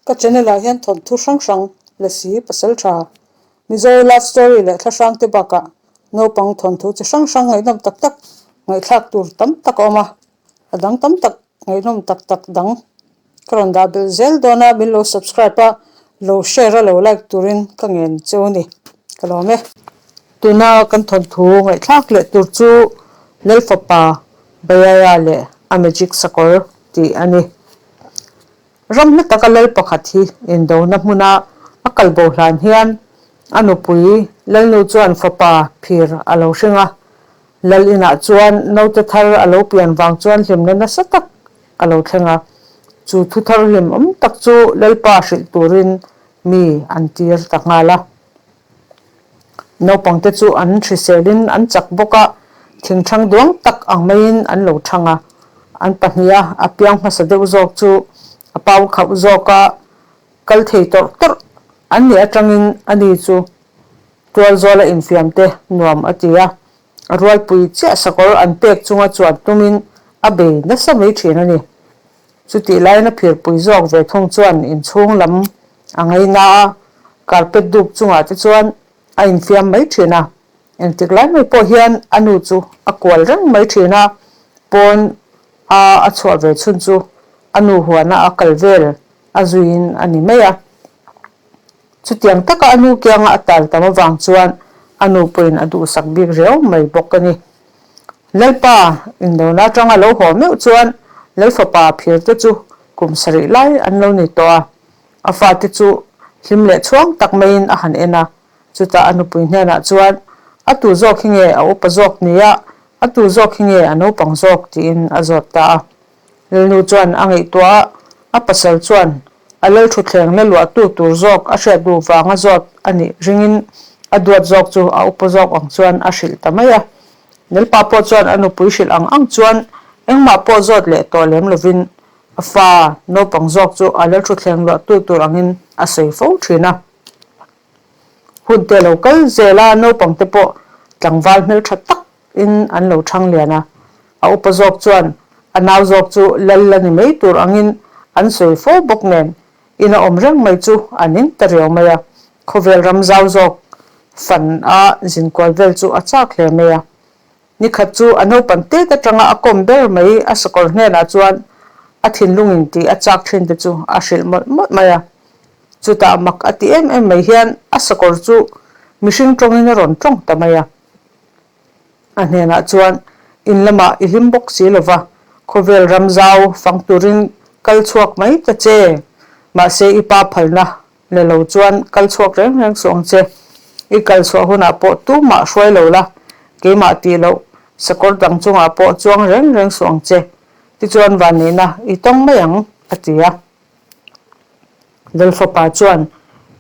Ka channel ah hian thawnthu hrang hrang, Lasi, Pasaltha, Mizo love story leh thla hrang te bakah naupang thawnthu chi hrang hrang ngaihnawm tak tak ngaihthlak tur tam tak a awm a, a dang tam tak ngaihnawm tak tak dang ka rawn dah belh zel dawn a, min lo subscribe a, lo share a lo like turin ka ngen cheu a ni, ka lawm e. Tuna kan thawnthu ngaihthlak leh tur chu Lalfapa Bayaya leh a magic sakawr tih a ni. Ram hla taka lal pakhat hi indona hmuna a kal bo hlan hian a nupui Lalnu chuan fapa phir a lo hring a. Lal inah chuan naute thar a lo pian vang chuan hlimna nasa tak a lo thleng a. Chu thu thar hlimawm tak chu Lalpa hrilh turin mi an tir ta nghal a. Naupangte chu an hriselin an chak bawk a, thingthang duang tak ang maiin an lo thang a. An pahniha a piang hmasa deuh zawk chu a pau khauh zawk a, kal thei tawrh tawrh an nih atangin ani chu tualzawla infiamte nuam a ti a. A rualpui chiah sakawr an pek chunga chuan tumin a bei nasa mai thin a ni. Chutih laiin a phirpui zawk ve thung chuan inchhung lam a ngaina a, carpet dup chungah te chuan a infiam mai thin a. Engtik lai mai pawh hian a nu chu a kual reng mai thin a, pawn a a chhuah ve chhun chu a nu huana a kal vel a zuiin a ni mai a. Chutiang taka a nu kianga a tal tam avang chuan a nu pawhin a duhsak bik riau mai bawk a ni. Lalpa indona atanga lo haw meuh chuan Lalfapa phirte chu kum sarih lai an lo ni tawh a, a fate chu hlim leh chhuang tak maiin a han en a, chutah a nupui hnenah chuan a tu zawk hi nge a upa zawk nia, a tu zawk hi nge a naupang zawk tiin a zawt ta a. Lalnu chuan a ngaihtuah a, a pasal chuan a lalthutthleng la luahtu tur zawk a hriat duh vanga zawt a nih ringin a duat zawk chu a upa zawk ang chuan a hrilh ta mai a. Nelpa pawh chuan a nupui hrilh ang ang chuan engmah pawh zawt leh tawh lem lovin a fa naupang zawk chu a lalthutthleng luahtu tur angin a sawi fo thin a. Hun te lo kal zel a, naupang te pawh tlangval hmeltha tak in an lo thang lian a, a upa zawk chuan a nau zawk chu lal la ni mai tur angin an sawi fo bawk nen ina awm reng mai chu a ning ta riau mai a, khawvel ram zau zawk fan a zinkual vel chu a chak hle mai a. Nikhat chu a naupan tet atanga a kawm ber mai a sakawr hnenah chuan a thinlungin tih a chak thin te chu a hrilh mawlh mawlh mai a. Chutah mak a ti em em mai hian a sakawr chu mihring tawngin a rawn tawng ta mai a. A hnenah chuan, In lamah i hlim bawk si lo va, khawvel ram zau fang turin kal chhuak mai ta che. Mahse i pa phalna le lo chuan kal chhuak reng reng suh ang che. I kal chhuah hunah pawh tumah hruai lo la, keimah tih loh sakawr dang chungah pawh chuang reng reng suh ang che. Tichuan vanneihna i tawng mai ang, a ti a. Lalfapa chuan,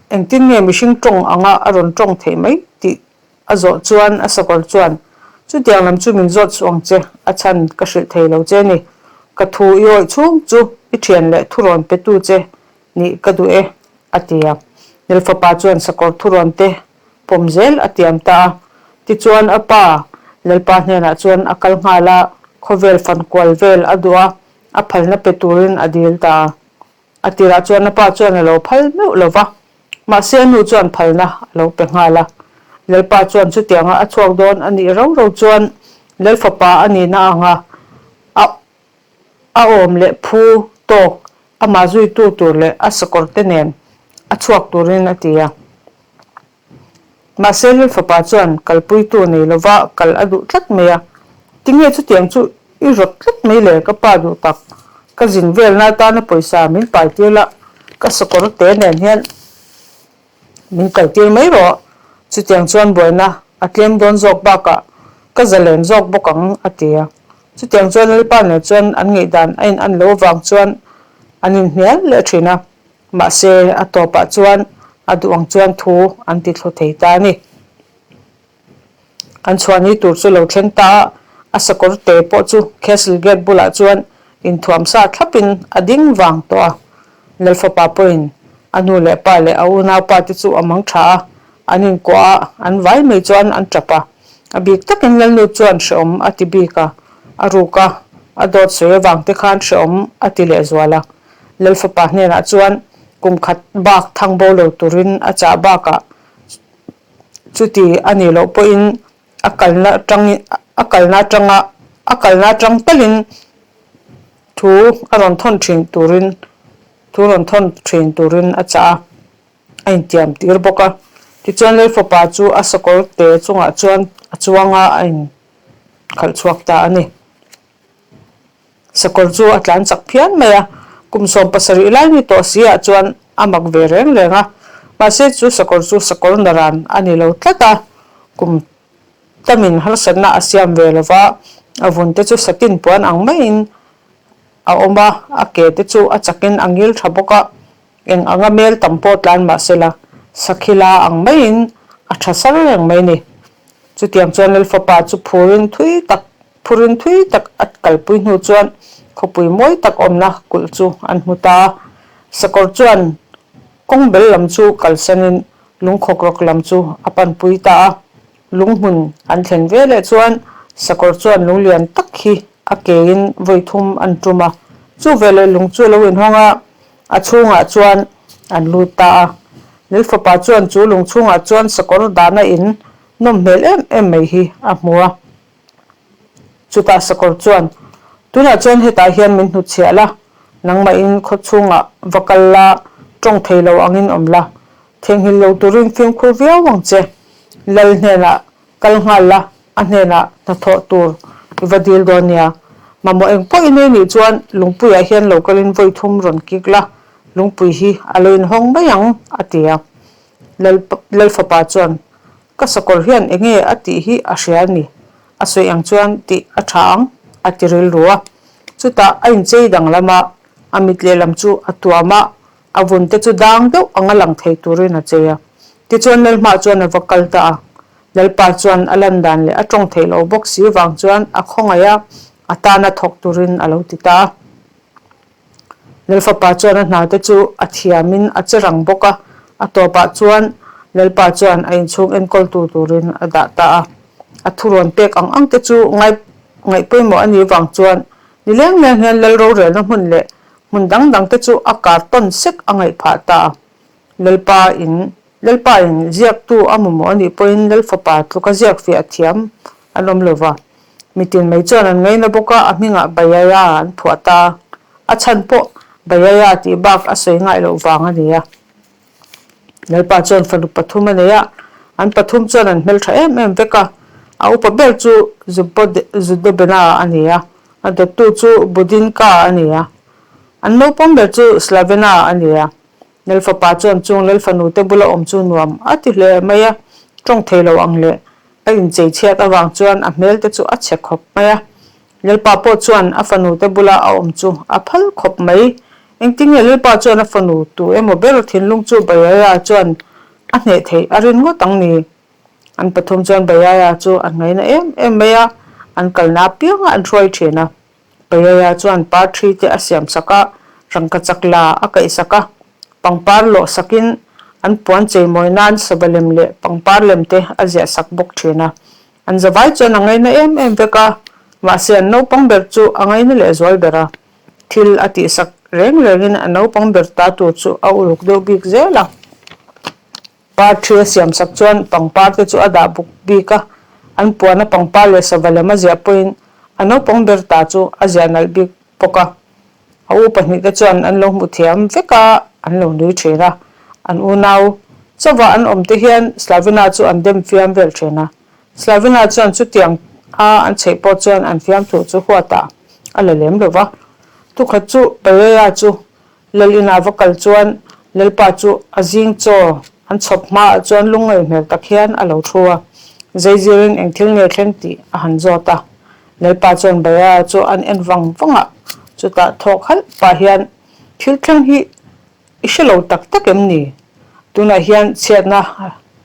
Engtin nge mihring tawng anga a rawn tawng theih mai tih A zawh chuan a sakawr chuan, Chutiang lam chu min zawt suh ang che, a chhan ka hrilh thei lo che ni. Ka thu i awih chhung chu i thian leh thurawn petu che nih ka duh e, a ti a. Nelfapa chuan sakawr thurawn te pawm zel a tiam ta a. Tichuan a pa Lalpa hnenah chuan a kal nghal a, khawvel fankual vel a duh a, a phalna pe turin a dil ta a. A tirah chuan a pa chuan a lo phal meuh lo va, mahse a nu chuan phalna a lo pe nghal a. Lalpa chuan chutianga a chhuak dawn a nih rau rau chuan Lalfapa a nihna anga a a awm leh phu tawk amah zuitu tur leh a sakawrte nen a chhuak turin a ti a. Mahse Lalfapa chuan kalpuitu nei lova kal a duh tlat mai a, Tinge chutiang chu i rawt tlat mai le ka pa duh tak, ka zin velna atana pawisa min pai tir la, ka sakawr te nen hian min kal tir mai rawh, chutiang chuan buaina a tlem dawn zawk bakah ka zalen zawk bawk ang a ti a. Chutiang chuan Lalpa nen chuan an ngaihdan a in an lo avang chuan an inhnial leh thin a. Mahse, a tawpah chuan a duh ang chuan thu an ti thlu thei ta a ni. An chhuahni tur chu lo thleng ta a, a sakawr te pawh chu Castle Gate bulah chuan inthuam sa thlapin a ding vang tawh a. Lalfapa pawhin a nu leh pa leh a unaupa te chu a mang tha a, an inkuah a, an vai mai chuan an tap a. A bik takin Lalnu chuan hrehawm a ti bik a, a ruk a, a dawt sawi avang te khan hrehawm a ti lehzual a. Lalfapa hnenah chuan Kum khat bak thang bo lo turin a chah bakah chuti a nih loh pawhin a kalna atang a kalna atanga a kalna atang talin thu a rawn thawn thin turin thu rawn thawn thin turin a chah a, a intiam tir bawk a. Tichuan Lalfapa chu a sakawr te chungah chuan a chuang a, a inkhalh chhuak ta a ni. Sakawr chu a tlan chak phian mai a, kum 17 lai ni tawh si ah chuan a mak ve reng reng a, mahse chu sakawr chu sakawr naran a ni lo tlat a, kum tamin harsatna a siam ve lo va, a vun te chu satin puan ang maiin a awm a, a ke te chu a chakin a ngil tha bawk a, eng anga mel tam pawh tlan mahsela sakhila ang maiin a tha sar reng mai ni. Chutiang chuan Lalfapa chu phurin thui tak Phurin thui tak a kalpui hnu chuan khawpui mawi tak awmna kulh chu an hmu ta a. Sakawr chuan kawng bel lam chu kalsanin lungkhawkrawk lam chu a panpui ta a. Lunghmun an thlen ve leh chuan sakawr chuan lunglian tak hi a kein vawi thum an tum a. Chu veleh lung chu a lo inhawng a, a chhungah chuan an lut ta a. Lilfapa chuan chu lung chhungah chuan sakawr dahna in nawm hmel em em mai hi a hmu a. Chutah sakawr chuan, Tunah chuan hetah hian min hnutchhiah la, nangmahin khaw chhungah va kal la, tawng thei lo angin awm la, theihnghilh lo turin fimkhur viau ang che. Lal hnenah kal nghal la, a hnenah hnathawh tur i va dil dawn nia. Mamawh eng pawh i nei nih chuan lungpuiah hian lo kalin vawi thum rawn kik la, lungpui hi a lo inhawng mai ang, a ti a. Lal fapa chuan, Ka sakawr hian eng nge a tih hi a hria a ni, a sawi ang chuan tih a tha ang, a ti rilru a. Chutah a inchei danglam a, a mit lehlam chu a tuam a, a vun te chu dang deuh anga lang thei turin a chei a. Tichuan Lalhma chuan a va kal ta a, Lalpa chuan a lan dan leh a tawng theih loh bawk si vang chuan a khawngaih a, a tana thawk turin a lo ti ta a. Lalfapa chuan a hnate chu a thiamin a che rang bawk a, a tawpah chuan Lalpa chuan a inchhung enkawltu turin a dah ta a. A thurawn pek ang ang te chu ngai ngaih pawimawh a nih vang chuan ni leng leng hian Lal rorelna hmun leh hmun dang dang te chu a kar tawn sek a ngaih phah ta a. Lalpa in Lalpa in ziaktu a mamawh a nih pawhin Lalfapa tluka ziak fiah thiam an awm lo va. Mitin mai chuan an ngaina bawk a, a hmingah Bayaya an phuah ta a. A chhan pawh Bayaya tih bak a sawi ngaih loh vang a ni a. Lalpa chuan fanu pathum a nei a, an pathum chuan an hmeltha em em vek a. A upa ber chu Zudobena a ni a, a dawttu chu Budinka a ni a, an naupang ber chu Slavena a ni a. Lalfapa chuan chung Lalfanu te bula awm chu nuam a ti hle mai a, tawng thei lo ang leh a inchei chhiat avang chuan a hmel te chu a chhe khawp mai a. Lalpa pawh chuan a fanu te bula a awm chu a phal khawp mai. Engtinge Lalpa chuan a fanu tu emaw ber thinlung chu Bayaya chuan a hneh theih a rin ngawt ang ni? An pathum chuan Bayaya chu an ngaina em em mai a, an kalna apiangah an hruai thin a. Payaya chuan par thi te a siam sak a, rangka chak la a kaih sak a, pangpar lawh sakin an puan cheimawi nan sava lem leh pangpar lem te a ziah sak bawk thin a. An zavai chuan a ngaina em em vek a, mahse an naupang ber chu a ngaina leh zual ber a. Thil a tih sak reng rengin a naupang ber ta tur chu a uluk deuh bik zel a. Par thi a siam sak chuan pangpar te chu a dah buk bik a, an puana pangpar leh sava lem a ziah pawhin a naupang ber ta chu a ziah nalh bik bawk a. A u pahnihte chuan an lo hmu thiam vek a, an lo nui thin a. An unau chauha an awm te hian Slavina chu an dem fiam vel thin a. Slavina chuan chutiang a an chheih pawh chuan an fiamthu chu huatah a la lem lo va. Tukhat chu Pareia chu Lal inah va kal chuan Lalpa chu a zing chaw an chhawp hmaah chuan lungngaih hmel tak hian a lo thu a, zeizirin eng thil nge thleng tih a han zawt a. Lalpa chuan Baya chu an en vang vang a, chutah thawk halh pah hian, Thil thleng hi i hre lo tak tak em ni? Tunah hian chhiatna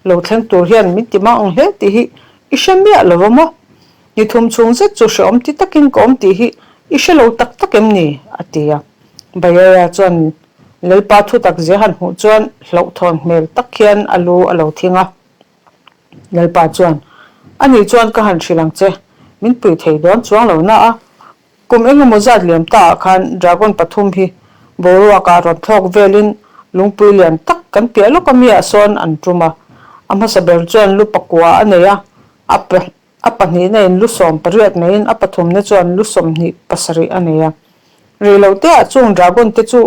lo thleng tur hian min ti mang ang hle tih hi i hre miah lo va maw? Ni thum chhung zet chu hrehawm ti takin ka awm tih hi i hre lo tak tak em ni? a ti a. Bayaya chuan Lalpa thu tak zia han hmuh chuan hlauhthawn hmel tak hian a lu a lo thing a. Lalpa chuan, A nih chuan ka han hrilh ang che, min pui thei dawn chuang lo na a. Kum engemaw zat liam ta ah khan dragon pathum hi boruakah rawn thlawk velin. Lungpui lian tak kan piah lawk a mi ah sawn an tum a. A hmasa ber chuan lu pakua a nei a, a a pahnihna in lu 18 neiin a pathumna chuan lu 27 a nei a. Rei lo te ah chung dragon te chu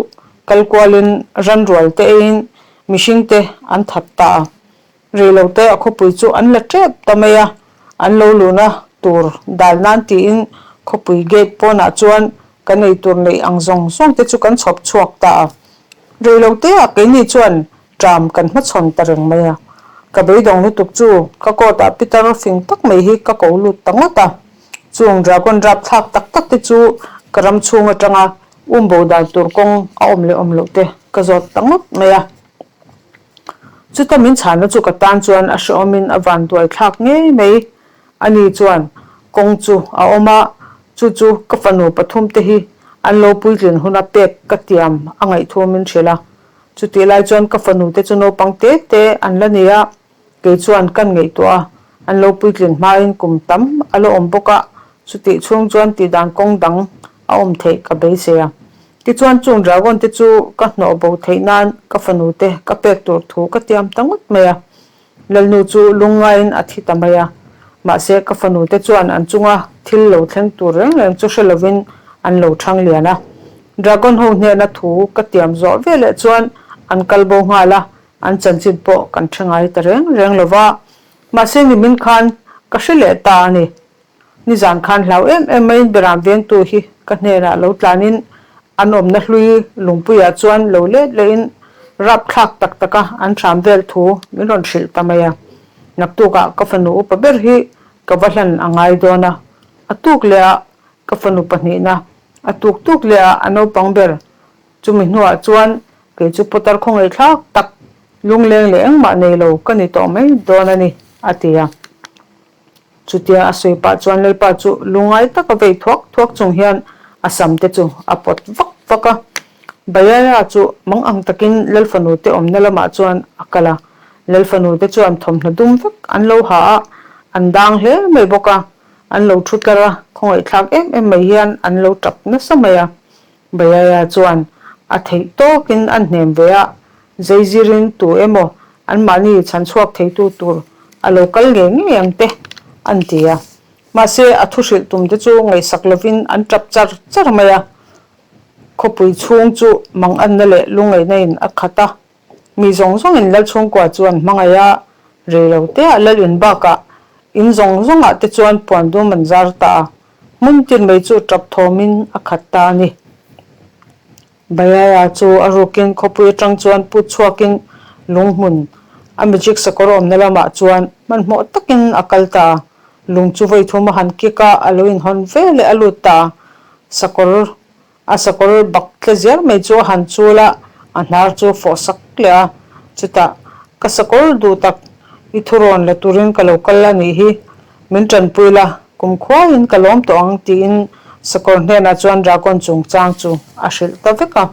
kal kualin ran rual te eiin mihring te an that ta a. Rei lo te a khawpui chu an la tep ta mai a, an lo luhna tur dal nan tiin khawpui gate pawnah chuan kan ei tur neih ang zawng zawng te chu kan chhawp chhuak ta a. Rei lo te ah keini chuan ṭam kan hmachhawn ta reng mai a. Ka beidawng lutuk chu ka court ah pitar fing tak mai hi ka ko lut ta ngawt a. Chung dragon rapthlak tak tak te chu ka ram chhung atanga umbo dan tur kawng a awm leh awm loh te ka zawt ta ngawt mai a. Chuta min chhanna chu ka tan chuan a hrehawmin a vanduai thlak ngei mai. Ani chuan kawng chu a awm a, chu chu ka fanu pathum te hi an lo puitlin huna pek ka tiam a ngaihthu min hrilh a. Chutih lai chuan ka fanu te chu naupang te te an la ni a, kei chuan kan ngaihtuah a, an lo puitlin hmain kum tam a la awm bawk a, chutih chhung chuan tihdan kawng dang a awm theih ka beisei a. Tichuan chung dragon te chu ka hnawh bo theih nan ka fanu te ka pek tur thu ka tiam ta ngawt mai a. Lalnu chu lungngaiin a thi ta mai a. Mahse ka fanu te chuan an chunga thil lo thleng tur reng reng chu hre lovin an lo thang lian a. Dragon ho hnena thu ka tiam zawh veleh chuan an kal bo nghal a, an chanchin pawh kan hre ngai ta reng reng lova. Mahse nimin khan ka hre leh ta a ni. Nizan khan hlau em em maiin Beram vengtu hi ka hnenah lo tlanin an awmna hlui lungpuiah chuan lo let lehin rapthlak tak taka an hram vel thu min rawn hrilh ta mai a. Naktukah ka fanu upa ber hi ka va hlan a ngai dawn a, a tuk leh ah ka fanu pahnihna, a tuk tuk leh ah a naupang ber. Chumi hnuah chuan kei chu putar khawngaihthlak tak lungleng leh engmah nei lo ka ni tawh mai dawn a ni, a ti a. Chutia a sawi pah chuan Lalpa chu lungngai taka vei thuak thuak chung hian a sam te chu a pawt vak vak a. Bayaya chu mang ang takin Lalfanu te awmna lamah chuan a kal a. Lalfanu te chuan thawmhnaw dum vek an lo ha a, an dang hle mai bawk a. An lo thu tlar a, khawngaihthlak em em mai hian an lo tap nasa mai a. Bayaya chuan a theih tawkin an hnem ve a, zeizirin tu emaw anmahni chhanchhuak theitu tur a lo kal ngei ngei ang te an ti a. Mahse, a thu hrilh tum te chu ngaihsak lovin an tap char char mai a. Khawpui chhung chu manganna leh lungngaihna in a khat a. Mi zawng zawngin lal chhungkua chu an hmangaih a, rei lo teah lal in bakah in zawng zawngah te chuan puan dum an zar ta a. Hmun tin mai chu tap thawmin a khat ta a ni. Bayaya chu a rukin khawpui atang chuan put chhuakin lunghmun a magic sakawr awmna lamah chuan hmanhmawh takin a kal ta a. Lung chu vawi thum a han kik a, a lo inhawn ve leh a lut ta a. Sakawr A sakawr bak tle ziar mai chu a han chul a, a hnar chu a fawh sak leh a. Chutah, Ka sakawr duh tak, i thurawn la turin ka lo kal a nih hi, min tanpui la, kum khuaiin ka lawm tawh ang, tiin sakawr hnenah chuan dragon chungchang chu a hrilh ta vek a.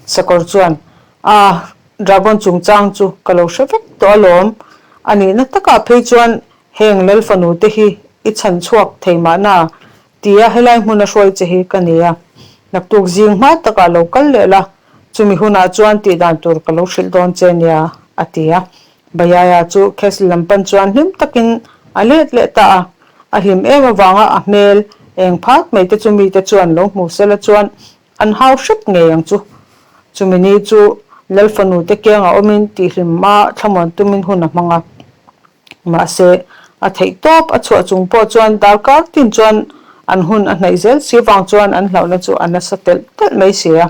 Sakawr chuan, A, dragon chungchang chu ka lo hre vek tawh alawm, a nihna takah phei chuan heng lal fanu te hi i chhan chhuak thei mahna, Tia helai hmuna hruai che hi ka ni a, naktuk zing hma takah lo kal leh la, chumi hunah chuan tih dan tur ka lo hrilh dawn che nia, a ti a. Bayaya chu Castle lam pan chuan hlim takin a let leh ta a, a hlim em avanga a hmel eng phat mai te chu mite chuan lo hmu sela chuan an hau hrep ngei ang chu. Chumi ni chu Lalfanu te kiangah awmin tihhlim a thlamuan tumin hun a hmang a. Mahse, a theih tawp a chhuah chung pawh chuan darkar tin chuan an hun a hnaih zel si vang chuan an hlauhna chu a nasa telh telh mai si a.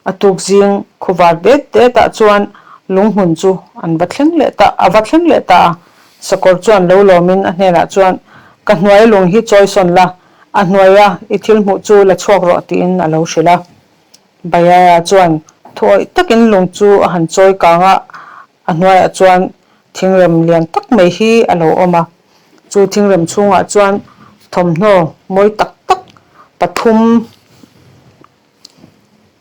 A tuk zing khuvar det det ah chuan lunghmun chu an va thleng leh ta a va thleng leh ta a. Sakawr chuan lo lawmin a hnenah chuan, Ka hnuai lung hi chawi sawn la, a hnuaia i thil hmuh chu la chhuak rawh tiin a lo hrilh a. Bayaya chuan thuawih takin lung chu a han chawi kang a, A hnuaiah chuan thingrem lian tak mai hi a lo awm a, chu thingrem chhungah chuan thawmhnaw mawi tak tak pathum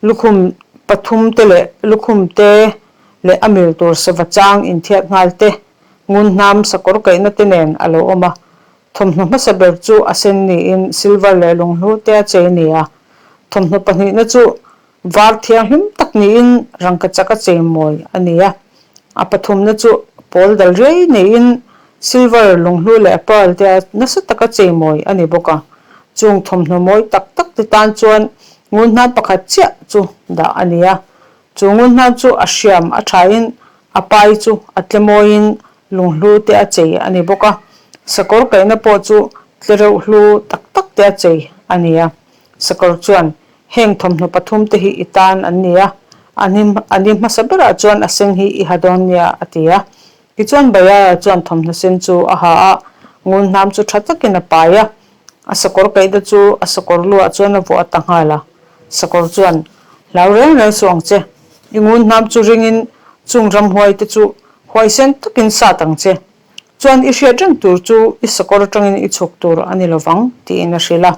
lukhum pathum te leh lukhum te leh a mil tur sava chang inthiat nghal te, ngun hnam sakawr kaihna te nen a lo awm a. Thawmhnaw hmasa ber chu a sen niin silver leh lunghlu te a chei a ni a, thawmhnaw pahnihna chu. Var thianghlim tak niin rangkachak a cheimawi a ni a. A pathumna chu pawl dal riai neiin silver, lunghlu leh pearl te a nasa taka cheimawi a ni bawk a. Chung thawmhnaw mawi tak tak te tan chuan ngunhnam pakhat chiah chu dah a ni a. Chu ngunhnam chu a hriam a thain a pai chu a tle mawiin lunghlu te a chei a ni bawk a. Sakawr kaihna pawh chu tle reuh hlu tak tak te a chei a ni a. Sakawr chuan Heng thawmhnaw pathumte hi i tan an ni a, a ni a ni hmasa berah chuan a sen hi i ha dawn nia, a ti a. Tichuan Bayara chuan thawmhnaw sen chu a ha a, ngun hnam chu tha takin a pai a, a sakawr kaihna chu a sakawr luah chuan a vuah ta nghal a. Sakawr chuan, Hlau reng reng suh ang che, i ngun hnam chu ringin chung ramhuaite chu huaisen takin sat ang che, chuan i hriat reng tur chu i sakawr atangin i chhuk tur a ni lovang, tiin a hrilh a.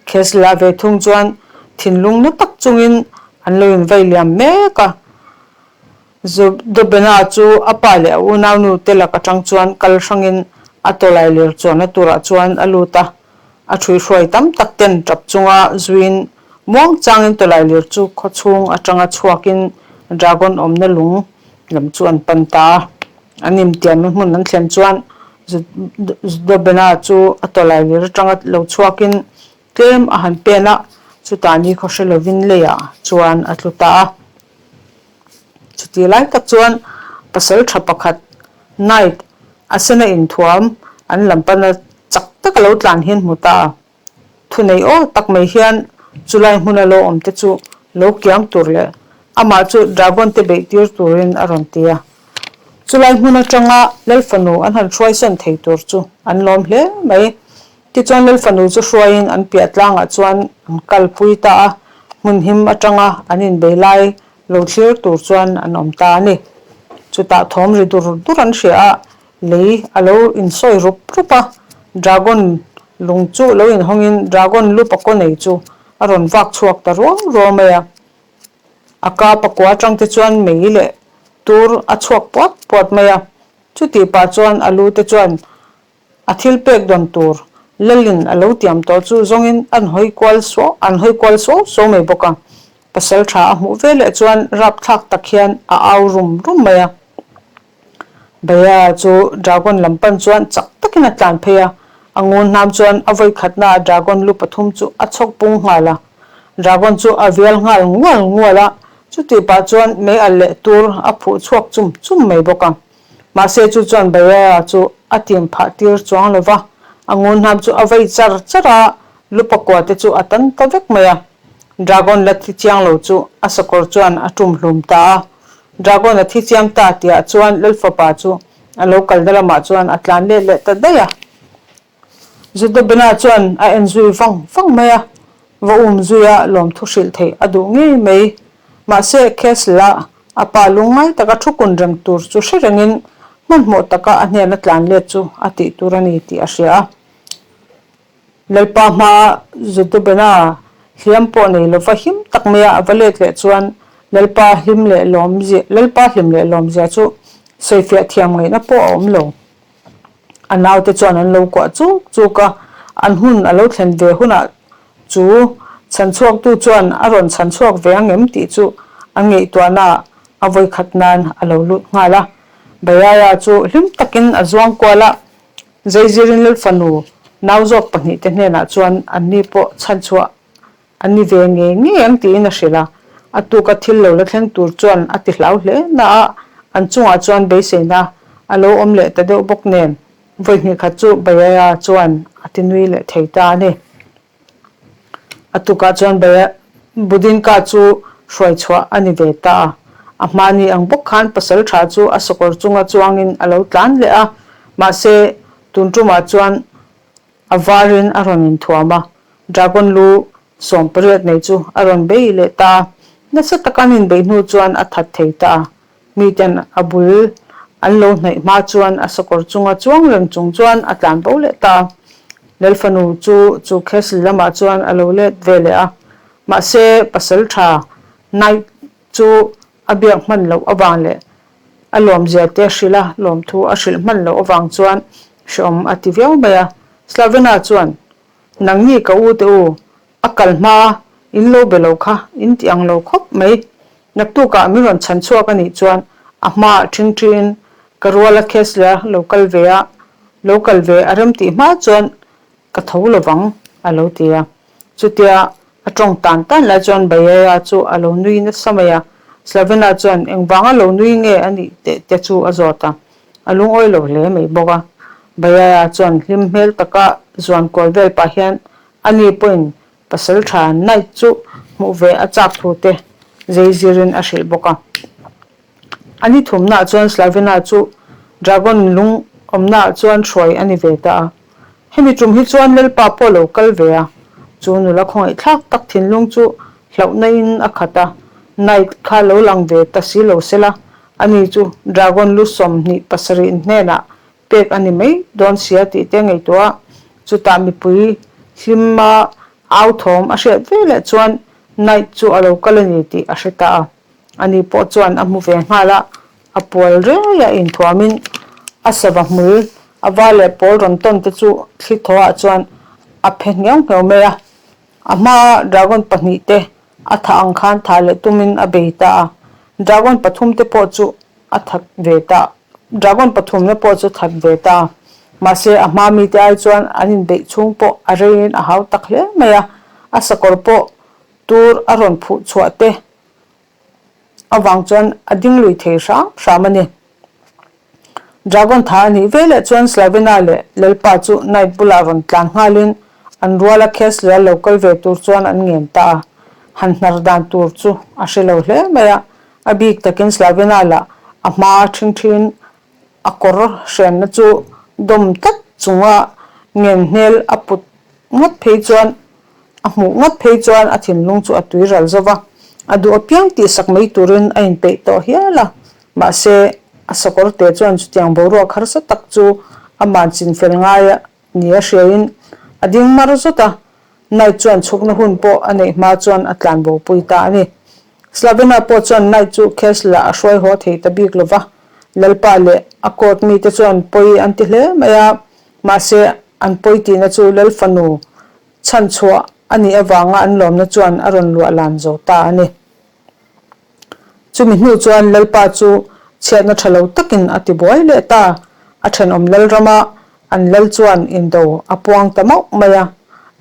Khesla ve thung chuan thinlung na tak chungin an lo invai liam mek a. Zodobena chu a pa leh a unaunu te lak atang chuan kal hrangin a tawlai ler chuanna turah chuan a lut a. A ṭhuihruai tam tak ten ṭap chunga zuiin muang changin tawlai ler chu khaw chhung atanga chhuakin dragon awmna lung lam chu an pan ta a. An intiamna hmun an thlen chuan Zdobena chu a tawlai lir atanga lo chhuakin tlem a han pen a, chutah ni khaw hre lovin leiah chuan a tlu ta a. Chuti lai tak chuan pasal tha pakhat Knight a sena inthuam an lam pana chak taka lo tlan hian hmu ta a. Thunei aw tak mai hian chulai hmuna lo awm te chu lo kiang tur leh amah chu dragon te beih tir turin a rawn ti a. Chulai hmun atanga Lalfanu an han hruaisawn thei tur chu an lawm hle mai. Tichuan Lalfanu chu hruaiin an piah tlangah chuan an kalpui ta a, hmun him atanga an inbei lai lo thlir tur chuan an awm ta a ni. Chutah thawm ri dur dur an hria a, Lei a lo insawi rup rup a, Dragon lung chu lo inhawngin Dragon lu pakaw nei chu a rawn vak chhuak ta ruau ruau mai a. A ka pakua atang te chuan mei leh tur a chhuak puat puat mai a. Chutih pah chuan a lu te chuan a thil pek dawn tur Lalin a lo tiam tawh chu zawngin an hawi kual suau an hawi kual suau suau mai bawk a. Pasal tha a hmuh veleh chuan rapthlak tak hian a au rum rum mai a. Baya chu Dragon lam pan chuan chak takin a tlan phei a, a ngun hnam chuan a vawi khatnaah Dragon lu pathum chu a chhawk pung nghal a. Dragon chu a vial nghal ngual ngual a, chutih pah chuan mei alh leh tur a phuh chhuak chum chum mai bawk a. Mahse chu chuan Baya chu a tim phah tir chuang lo va, a ngun hnam chu a vei char char a, lu pakua te chu a tan ta vek mai a. Dragon la thi chiang lo chu a sakawr chuan a tum hlum ta a. Dragon a thi chiang ta tihah chuan Lalfapa chu a lo kalna lamah chuan a tlan let leh ta daih a. Zudobena chuan a en zui vang vang mai a, va um zui a lawmthu hrilh theih a duh ngei mai. Mahse Castle-a a pa lungngai taka thu kun reng tur chu hre rengin hmanhmawh taka a hnena tlan let chu a tih tur a ni tih a hria a. Lalpa hmaa Zudubena hliam pawh nei lova him tak maia a va let leh chuan Lalpa hlim leh lawmzia Lalpa hlim leh lawmzia chu sawifiah thiam ngaihna pawh a awm lo. A naute chuan an lo kuah chuk chuk a, an hun a lo thlen ve hunah chu chhanchhuaktu chuan a rawn chhanchhuak ve ang em tih chu an ngaihtuahnaah a vawikhat nan a lo lut nghal a. Bayaya chu hlim takin a zuang kual a, Zeizirin Lalfanu nau zawk pahnihte hnenah chuan anni pawh chhanchhuah an ni ve ngei ngei ang tiin a hrilh a, a tuka thil lo la thleng tur chuan a ti hlau hle na a, an chungah chuan beiseina a lo awm leh ta deuh bawk nen vawi hnih khat chu Bayaya chuan a ti nui leh thei ta a ni. A tukah chuan Budinka chu hruai chhuah a ni ve ta a. A hmani ang bawk khan pasal tha chu a sakawr chunga chuangin a lo tlan leh a, mahse tun tumah chuan a varin a rawn inthuam a, dragon lu 18 nei chu a rawn bei leh ta a. Nasa taka an inbeih hnu chuan a that thei ta a. Miten a bul an lo hnaih hma chuan a sakawr chunga chuang reng chung chuan a tlan bo leh ta a. Lalfanu chu chu castle lamah chuan a lo let ve leh a, mahse pasal tha Knight chu a biak hman loh avang leh a lawmzia te hrilh a, lawmthu a hrilh hman loh avang chuan hreawm a ti viau mai a. Slavena chuan, Nangni ka u te u, a kal hma. In lo be lo kha in ti ang lo khawp mai. Naktukah min rawn chhan chhuak a nih chuan a hmaah ṭhingṭhiin ka ruala Kessler lo kal ve a, lo kal ve a rem tih hma chuan ka tho lovang a lo ti a. Chutia a ṭawng tan tan lai chuan Bayeya chu a lo nui nasa mai a, Slavena chuan engvanga lo nui nge a nih teh te chu a zawt a, a lungawi lo hle mai bawk a. Bayeya chuan hlim hmel taka zuan kual vel pah hian ani pawhin pasal tha Knight chu hmuh ve a chak thu te zei zirin a hrilh bawk a. A ni thumnaah chuan Slavena chu Dragon lung awmnaah chuan hruai a ni ve ta a. Hemi tum hi chuan Lalpa pawh lo kal ve a, chu nula khawngaihthlak tak thinlung chu hlauhna in a khat a, Knight kha lo lang ve ta si lo sela, ani chu Dragon lu 27 hnenah pek a ni mai dawn sia tih te ngaihtuah a, chutah mipui hlima au thawm a hriat veleh chuan Knight chu a lo kal a ni tih a hre ta a. Ani pawh chuan a hmu ve nghal a, a pual riai a inthuamin a sava hmul a var leh pawl rawn tawn te chu thli thawhah chuan a phe hniau hniau mai a. A hmaa dragon pahnihte a thah ang khan thah leh tumin a bei ta a, dragon pathumte pawh chu a that ve ta, dragon pathumna pawh chu that ve ta a. Mahse a hma mite ai chuan an inbeih chhung pawh a reiin a hau tak hle mai a, a sakawr pawh tur a rawn phuh chhuah te avang chuan a ding lui thei hram hram a ni. Dragon tha a nih veleh chuan Slavena leh Lalpa chu Knight bulah rawn tlan nghalin an ruala Kessler lo kal ve tur chuan an ngen ta a, han hnar dan tur chu a hre lo hle mai a, a bik takin Slavena lah a hma ṭhingṭhiin a kawr hrenna chu dawm tlat chunga ngen hmel a put ngawt phei chuan A hmuh ngawt phei chuan a thinlung chu a tui ral zo va, a duh apiang tihsak mai turin a inpeih tawh hial a. Mahse, a sakawr te chuan chutiang boruak harsa tak chu aman chinfel ngai a ni a hriain a ding mar zawt a, Knight chuan chhukna hun pawh a neih hma chuan a tlan bopui ta a ni. Slavena pawh chuan Knight chu Kessler a hruai haw thei ta bik lo va, Lalpa leh a court mite chuan pawi an ti hle mai a, mahse an pawi tihna chu Lal fanu Chhanchhuah a nih avanga an lawmna chuan a rawn luah lan zo ta a ni. Chumi hnu chuan Lalpa chu chhiatna tha lo takin a ti buai leh ta. A thenawm Lalrama an lal chuan indo a puang ta mauh mai a.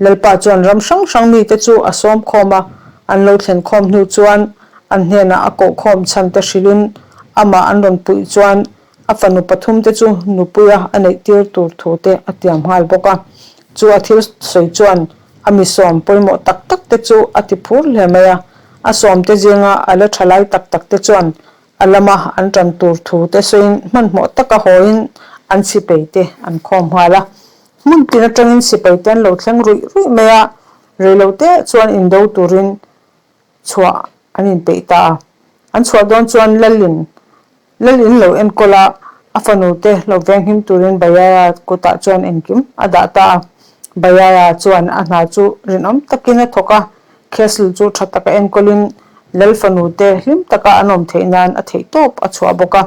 Lalpa chuan ram hrang hrang mite chu a sawm khawm a, an lo thlen khawm hnu chuan an hnenah a koh khawm chhan te hrilhin amah an rawn puih chuan A fanu pathumte chu nupuia a neih tir tur thu te a tiam nghal bawk a. Chu a thil sawi chuan a mi sawm pawimawh tak tak te chu a ti phur hle mai a. A sawmte zinga a la tha lai tak tak te chuan a lama an tan tur thu te sawiin hmanhmawh taka hawiin an sipai te an khawm nghal a. Hmun tin atangin sipai te an lo thleng ruih ruih mai a, reilote chuan indo turin chhuah an inpeih ta a. An chhuah dawn chuan Lalin Lal in lo enkawl a, a fanu te lo venghim turin Bayaya kutah chuan engkim a dah ta a. Bayaya chuan a hna chu rinawm takin a thawk a, Castle chu tha taka enkawlin Lal fanu te hlim taka an awm theih nan a theih tawp a chhuah bawk a.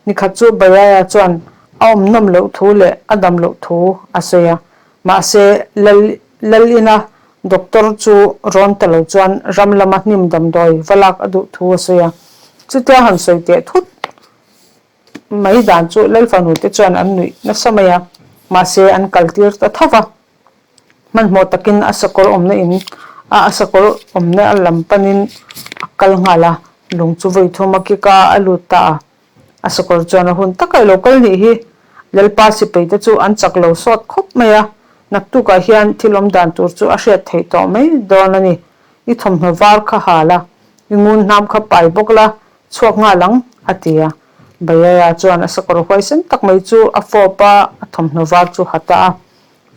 Nikhat chu Bayaya chuan a awm nawm loh thu leh a dam loh thu a sawi a, mahse Lal Lal ina Doctor chu rawn ta lo chuan ram lama hnim damdawi va lak a duh thu a sawi a. Chutia han sawi teh thut mai dan chu Lalfanu te chuan an nuih nasa mai a, mahse an kal tir ta tho va. Hmanhmawh takin a sakawr awmna in a a sakawr awmna lam panin a kal nghal a, lung chu vawi thum a kick a, a lut ta a. A sakawr chuan a hun taka i lo kal nih hi. Lalpa sipai te chu an chak lo sawt khawp mai a, naktukah hian thil awm dan tur chu a hriat theih tawh mai dawn a ni. I thawmhnaw var kha ha la, i ngun hnam kha pai bawk la, chhuak nghal ang, a ti a. Bayaya chuan a sakawr huaisen tak mai chu a fawp a, a thawmhnaw var chu ha ta a.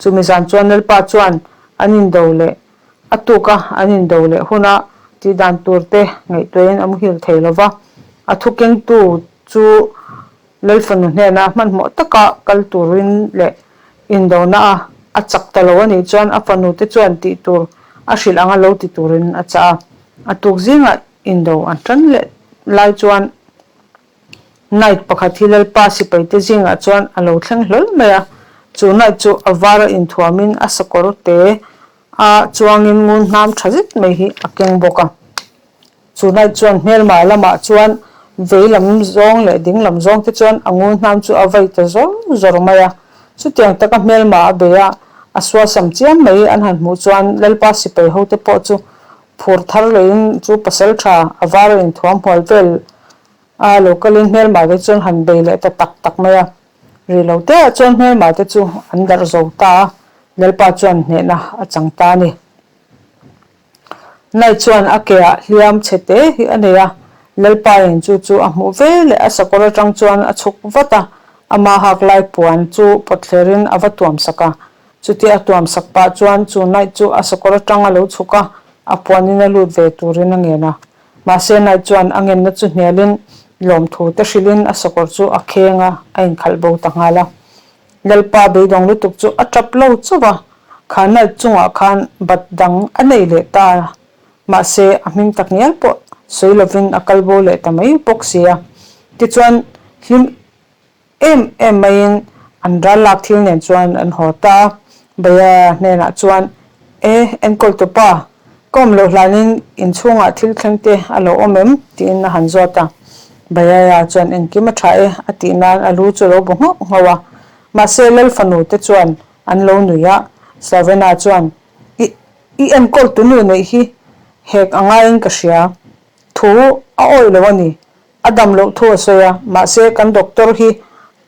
Chumi zan chuan Lalpa chuan an indo leh A tuka an indo leh huna tih dan tur te ngaihtuahin a muhil thei lo va, a thukengtu chu Lalfanu hnena hmanhmawh taka kal turin leh indona a a chak ta lo a nih chuan a fanu te chuan tih tur a hrilh anga lo ti turin a chah a. A tuk zingah indo an tan leh lai chuan Knight pakhat hi Lalpa sipaite zingah chuan a lo thleng hlawl mai a, chu knight chu a vara inthuamin a sakawr te. a chuangin ngun hnam tha zet mai hi a keng bawk a. Chu night chuan hmelma lamah chuan vei lam zawng leh ding lam zawng te chuan a ngun hnam chu a vai ta zawr zawr mai a. Chutiang taka hmelma a bei a, a sualsam chiam mai an han hmuh chuan Lalpa sipai ho te pawh chu phur thar lehin chu pasal tha a var a inthuam hual vel a lo kalin hmelma te chuan han bei leh ta tak tak mai a. Ri lo te ah chuan hmelma te chu an darh zo ta a, Lalpa chuan hnehna a chang ta a ni. Nai chuan a ke ah hliam chhe te hi a nei a, Lalpa in chu chu a hmuh ve leh a sakawr atang chuan a chhuk vat a, ama hak lai puan chu pawtthler in a va tuam sak a. Chutia a tuam sak pah chuan chu Knight chu a sakawr atang a lo chhuk a, a puan in a lut ve turin a ngen a. Mahse Knight chuan a ngenna chu hnial in lawmthu te hrilh in a sakawr chu a kheng a, a inkhalh bo ta nghal a. Lalpa beidawng lutuk chu a tap lo chauh a, kha Knight chungah khan bat dang a nei leh ta a, mahse a hming tak ngial pawh sawi lovin a kal bo leh ta mai bawk si a. Tichuan hlim Em em maiin an ral lak thil nen chuan an haw ta a, Baya hnenah chuan, E, enkawl tu pa, ka awm loh hlanin inchhungah thil thleng te a lo awm em? tiin a han zawt a. Bayaya chuan engkim a tha e a tih nan a lu chu a lo bu nghauh nghauh a. Mahse Lal fanu te chuan an lo nui a, Slavena chuan, I, i enkawl tu nu neih hi hek a ngaiin ka hria, thu a awih lo a ni, A dam loh thu a sawi a, mahse kan doctor hi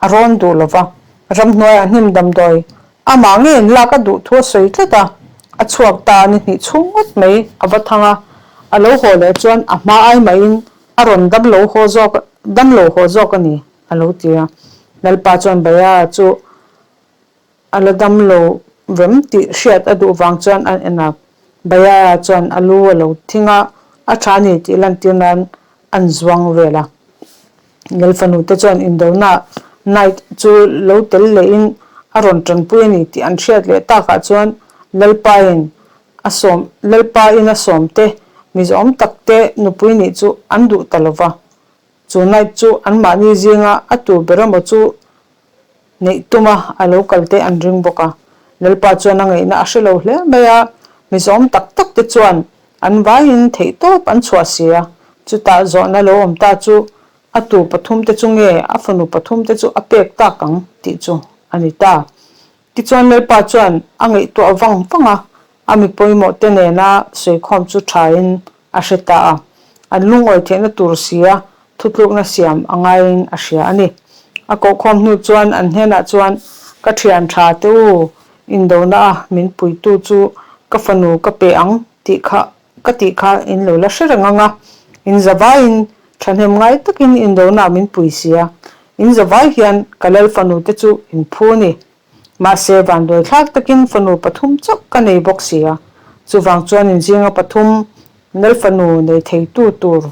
a rawn duh lo va, ramhnuaiah hnim damdawi amah nge in lak a duh thu a sawi tlat a, a chhuak ta a ni hnih chhung ngawt mai a va thang a, a lo haw leh chuan a hma ai mahin a rawn dam lo haw zawk dam lo haw zawk a ni a lo ti a, Lalpa chuan Baya chu A la dam lo vem tih hriat a duh vang chuan an en a, Bayaya chuan a lu a lo thing a, a tha ni tih lantir nan an zuang vel a. Lalfanu te chuan indona Knight chu lo tel lehin a rawn tanpui a ni tih an hriat leh takah chuan Lalpain a sawm Lalpain a sawm te mizawm tak te nupui nih chu an duh ta lova. Chu Knight chu anmahni zinga a tur ber emaw chu Neih tuma a lo kal te an ring bawk a. Lalpa chuan a ngaihna a hre lo hle mai a, mizawm tak tak te chuan an vaiin theihtawp an chhuah si a. Chutah zawhna lo awm ta chu a tu pathum te chu nge a fanu pathum te chu a pek tak ang tih chu a ni ta. Tichuan Lalpa chuan a ngaihtuah vang vang a, a mi pawimawh te nena sawikhawm chu thain a hre ta a, an lungawi theihna tur sia thutlukna siam a ngaiin a hria a ni. A kohkhawm hnu chuan an hnenah chuan, Ka thian tha te u, indona a min puitu chu ka fanu ka pe ang tih kha ka tih kha in lo la hre reng ang a, in zavaiin thahnem ngai takin indona min pui sia, in zavai hian ka lal fanu te chu in phu a ni. Mahse, vanduai thlak takin fanu pathum chauh ka nei bawk si a, chuvang chuan inzinga pathum Lal fanu nei theitu tur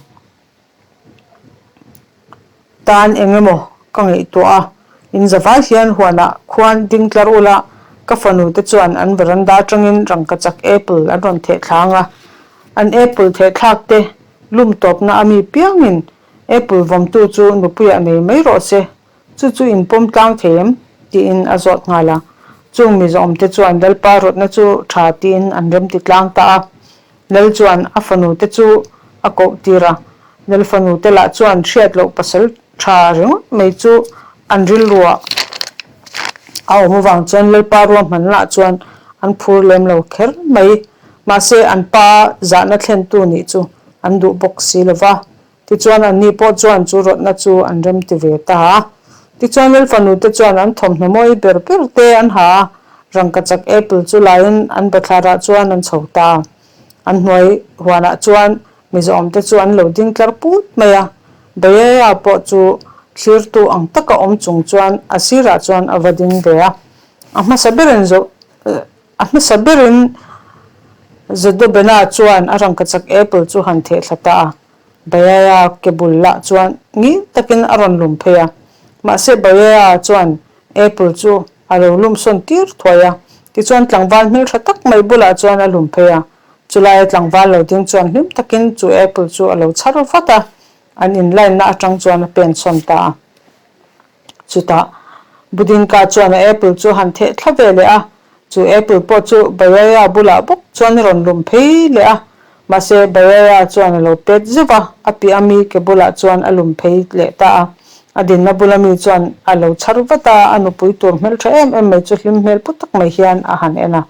tan eng emaw ka ngaihtuah a, in zavai hian huanah khuan ding tlar ula, ka fanu te chuan an veranda atangin rangkachak apple an rawn theh thlang a, an apple theh thlak te lum tawpna a mi piangin apple vawmtu chu nupuiah nei mai rawh se Chu chu in pawm tlang thei em? tiin a zawt nghal a. Chung mi zawmte chuan Lalpa rawtna chu tha tiin an remti tlang ta a. Lal chuan a fanute chu a koh tir a. Lal fanute lah chuan hriat loh pasal tha ringawt mai chu an rilruah a awm avang chuan Lalpa ruahman lah chuan an phur lem lo kher mai. Mahse an pa zahna thlentu nih chu an duh bawk si lo va. Tichuan anni pawh chuan chu rawtna chu an remti ve ta a. Tichuan Lal fanute chuan an thawmhnaw mawi ber ber te an ha a, rangkachak apple chu laiin an bathlarah chuan an chho ta a. An hnuai huanah chuan mizawmte chu an lo ding tlar put mai a. Bayeya pawh chu thlirtu ang taka awm chung chuan a sirah chuan a va ding ve a. A hmasa berin a hmasa berin Zodobena chuan a rangkachak apple chu han theh thla ta a. Bayaya ke bul lah chuan ngil takin a rawn lum phei a. Mahse Bayaya chuan apple chu a lo lum sawn tir thuai a. Tichuan tlangval hmeltha tak mai bulah chuan a lum phei a. Chulaia tlangval lo ding chuan hlim takin chu apple chu a lo chhar vat a. An inline na atang chuan a pen sawn ta a. Chutah Budinka chuan a apple chu han theh thla ve leh a. Chu apple pawh chu Bayaya bulah bawk chuan a rawn lum phei leh a, mahse Bayaya chuan a lo pet zeuh a, a piah ami ke bulah chuan a lum phei leh ta a. A dinna bula mi chuan a lo chhar vat a, a nupui tur hmeltha em em mai chu hlim hmel pu tak mai hian a han en a.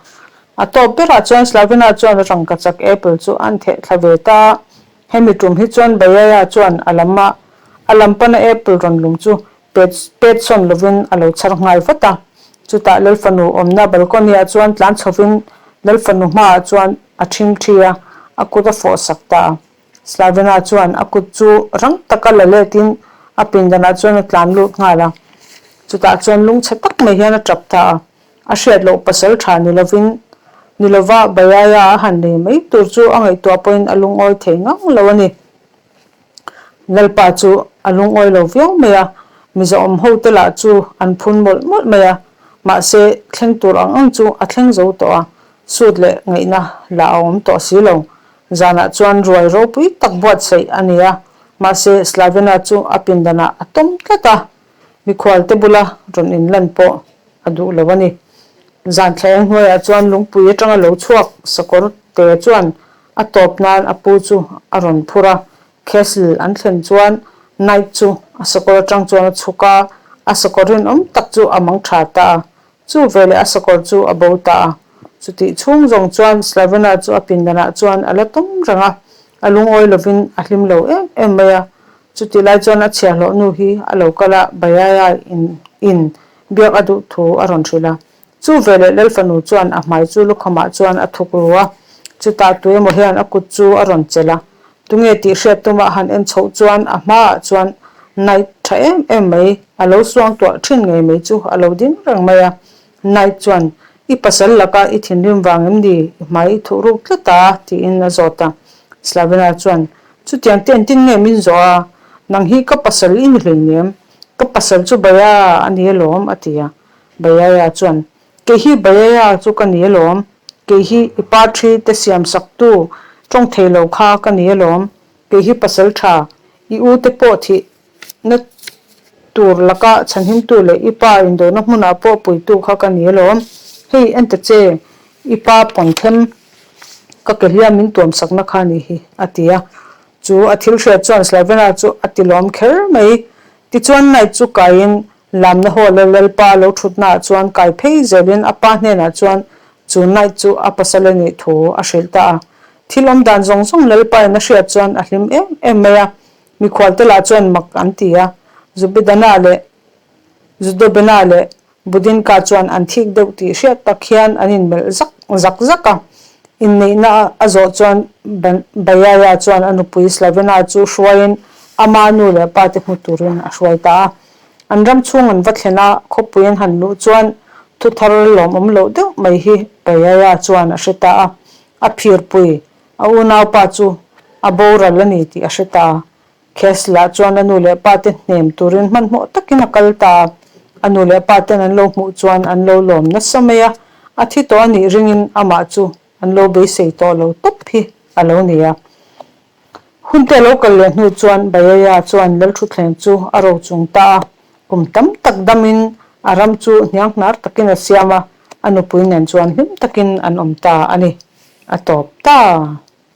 A tawp berah chuan Slavina chuan rangkachak apple chu an theh thla ve ta a, hemi tum hi chuan Bayaya chuan a lama a lam pana apple rawn lum chu Pet pet sawn lovin a lo chhar nghal vat a. Chutah Lalfanu awmna balcony-ah chuan tlan chhovin Lalfanu hmaah chuan a ṭhing ṭhi a, a kut a fawh sak ta a. Slavena chuan a kut chu rang taka la letin a pindanah chuan a tlan lut nghal a. Chutah chuan lungchhe tak mai hian a ṭap ta a. A hriat loh pasal ṭha ni lovin ni lova Bayaya a han nei mai tur chu a ngaihtuah pawhin a lungawi thei ngang lo a ni. Lalpa chu a lungawi lo viau mai a, Mizoawm hote lah chu an phun mawlh mawlh mai a, mahse thleng tur ang ang chu a thleng zo tawh a, sut leh ngaihna lah a awm tawh si lo. Zanah chuan ruai ropui tak buatsaih a ni a, mahse Slavena chu a pindanah a tawm tlat a, mikhualte bula rawn inlan pawh a duh lo a ni. Zan thla eng hnuaiah chuan lungpui atanga lo chhuak sakawr te chuan A tawp nan a pu chu a rawn phur a, Castle an thlen chuan Knight chu a sakawr atang chuan a chhuk a, a sakawr rinawm tak chu a mang tha ta a, chu veleh a sakawr chu a bo ta a. Chutih chhung zawng chuan Slavena chu a pindanah chuan a la tum reng a, a lungawi lovin a hlim lo em em mai a. Chutih lai chuan a chhiahhlawh nu hi a lo kal a, Bayaya in in biak a duh thu a rawn hrilh a. Chu veleh Lalfanu chuan a hmai chu lukhamah chuan a thuk ru a, chutah tuemaw hian a kut chu a rawn chelh a. Tunge tih hriat tuma han en chhoh chuan a hmaah chuan Knight tha em em mai, a lo suang tuah thin ngei mai chu a lo ding reng mai a. Knight chuan, I pasal laka i thinrim vang em ni? I hmai i thuh ruk tlat a? tiin a zawt a. Slavina chuan, Chutiang te engtin nge min zawh a? Nang hi ka pasal i ni hleinem. Ka pasal chu Baya a ni alawm, a ti a. Bayaya chuan, Kei hi Bayaya chu ka ni alawm, kei hi i pa thi te siam saktu tawng thei lo kha ka ni alawm, kei hi pasal tha, i u te pawh thih na tur laka chhanhimtu leh i pa indawhna hmunah pawh puitu kha ka ni alawm, hei en ta che, i pa pawnthem ka ke hliam min tuam sakna kha ni hi, a ti a. Chu a thil hriat chuan Slavena chu a ti lawm kher mai. Tichuan Knight chu kaiin Lamna haw leh Lalpa lo thutnaah chuan kai phei zelin a pa hnenah chuan chu Knight chu a pasal a nih thu a hrilh ta a. Thil awm dan zawng zawng Lalpa in a hriat chuan a hlim em em mai a, mikhualte lah chuan mak an ti a. Zubidana leh Zudobena leh Budinka chuan an thik deuh tih hriat tak hian an inmelh zak zak zak a. Inneihna a zawh chuan Bayaya chuan a nupui Slavena chu hruaiin ama nu leh pa te hmu turin a hruai ta a. An ram chhung an va thlen a, khawpui an han luh chuan thu thar lawmawm loh deuh mai hi Bayaya chuan a hre ta a. A phirpui, a unaupa chu a boral a ni tih a hre ta a. Kessler chuan a nu leh pa te hnem turin hmanhmawh takin a kal ta a, a nu leh pa ten an lo hmuh chuan an lo lawm nasa mai a, a thi tawh a nih ringin amah chu an lo beisei tawh lo tawp hi a lo ni a. Hunte a lo kal leh hnu chuan Bayaya chuan Lalthuthleng chu a ro chung ta a, kum tam tak damin a ram chu hnianghnar takin a siam a, a nupui nen chuan hlim takin an awm ta a ni. A tawp ta.